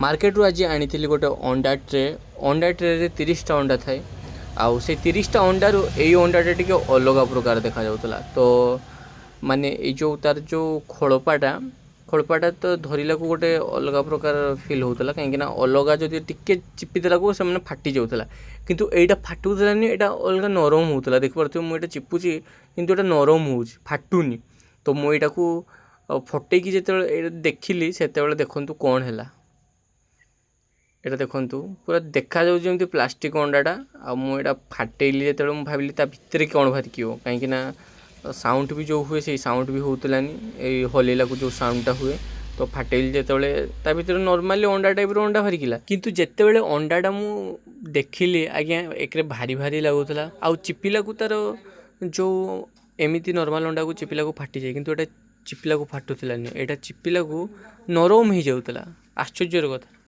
ମାର୍କେଟରୁ ଆଜି ଆଣିଥିଲି ଗୋଟେ ଅଣ୍ଡା ଟ୍ରେ। ଅଣ୍ଡା ଟ୍ରେରେ 30ଟା ଅଣ୍ଡା ଥାଏ ଆଉ ସେଇ 30ଟା ଅଣ୍ଡାରୁ ଏଇ ଅଣ୍ଡାଟା ଟିକେ ଅଲଗା ପ୍ରକାର ଦେଖାଯାଉଥିଲା। ତ ମାନେ ଏଇ ଯେଉଁ ତାର ଯେଉଁ ଖୋଳପାଟା ତ ଧରିଲାକୁ ଗୋଟେ ଅଲଗା ପ୍ରକାର ଫିଲ୍ ହେଉଥିଲା, କାହିଁକିନା ଅଲଗା ଯଦି ଟିକେ ଚିପି ଦେଲାକୁ ସେମାନେ ଫାଟି ଯାଉଥିଲା, କିନ୍ତୁ ଏଇଟା ଫାଟୁଥିଲାନି, ଏଇଟା ଅଲଗା ନରମ ହେଉଥିଲା। ଦେଖିପାରୁଥିବେ, ମୁଁ ଏଇଟା ଚିପୁଛି କିନ୍ତୁ ଏଇଟା ନରମ ହେଉଛି, ଫାଟୁନି। ତ ମୁଁ ଏଇଟାକୁ ଫଟେଇକି ଯେତେବେଳେ ଏଇଟା ଦେଖିଲି, ସେତେବେଳେ ଦେଖନ୍ତୁ କ'ଣ ହେଲା। ଏଇଟା ଦେଖନ୍ତୁ, ପୁରା ଦେଖାଯାଉଛି ଯେମିତି ପ୍ଲାଷ୍ଟିକ୍ ଅଣ୍ଡାଟା। ଆଉ ମୁଁ ଏଇଟା ଫାଟେଇଲି ଯେତେବେଳେ, ମୁଁ ଭାବିଲି ତା ଭିତରେ କ'ଣ ବାହାରିକିବ, କାହିଁକିନା ସାଉଣ୍ଡ ବି ଯେଉଁ ହୁଏ, ସେଇ ସାଉଣ୍ଡ ବି ହେଉଥିଲାନି, ଏଇ ହଲେଇଲାକୁ ଯେଉଁ ସାଉଣ୍ଡଟା ହୁଏ। ତ ଫାଟେଇଲି ଯେତେବେଳେ, ତା ଭିତରେ ନର୍ମାଲି ଅଣ୍ଡା ଟାଇପ୍ର ଅଣ୍ଡା ବାହାରିକିଲା। କିନ୍ତୁ ଯେତେବେଳେ ଅଣ୍ଡାଟା ମୁଁ ଦେଖିଲି ଆଜ୍ଞା, ଏକରେ ଭାରି ଭାରି ଲାଗୁଥିଲା ଆଉ ଚିପିଲାକୁ ତାର ଯେଉଁ ଏମିତି ନର୍ମାଲ୍ ଅଣ୍ଡାକୁ ଚିପିଲାକୁ ଫାଟିଯାଏ, କିନ୍ତୁ ଏଇଟା ଚିପିଲାକୁ ଫାଟୁଥିଲାନି, ଏଇଟା ଚିପିଲାକୁ ନରମ ହେଇଯାଉଥିଲା। ଆଶ୍ଚର୍ଯ୍ୟର କଥା।